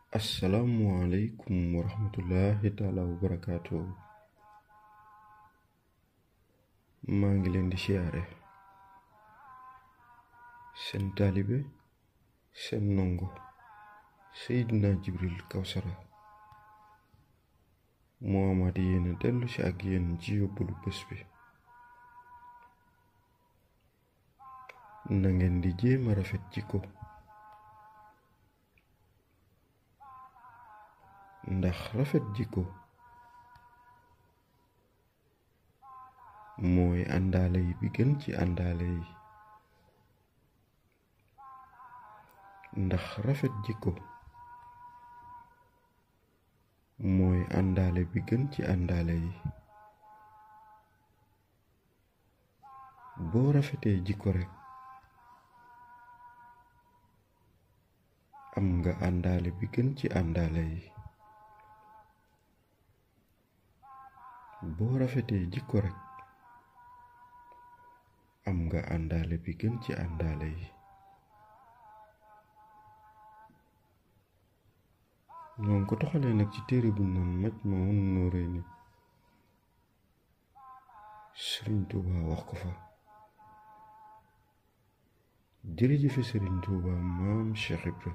Assalamualaikum warahmatullahi taala wabarakatuh. maa ngi leen di siyaare seen taalibe seen ndongo Seydina Jibril Kawsara moo amaat yéene dellu si ak yéen ci yóbbalu bés bi. na ngeen di jéema rafet jikko ndax rafet jikko mooy àndaale yi bi gën ci àndaale yi. ndax rafet jikko mooy àndaale bi gën ci àndaale yi. boo rafetee jikko rekk am nga àndaale bi gën ci àndaale yi. boo rafetee jikko rekk am nga àndaale bi gën ci àndaale yi. ñoo ngi ko toxalee nag ci téere bu naan Majmahun Nurayni. Sëriñ Tuuba wax ko fa. jërëjëfe Sëriñ Tuuba maam Cheikh Ibra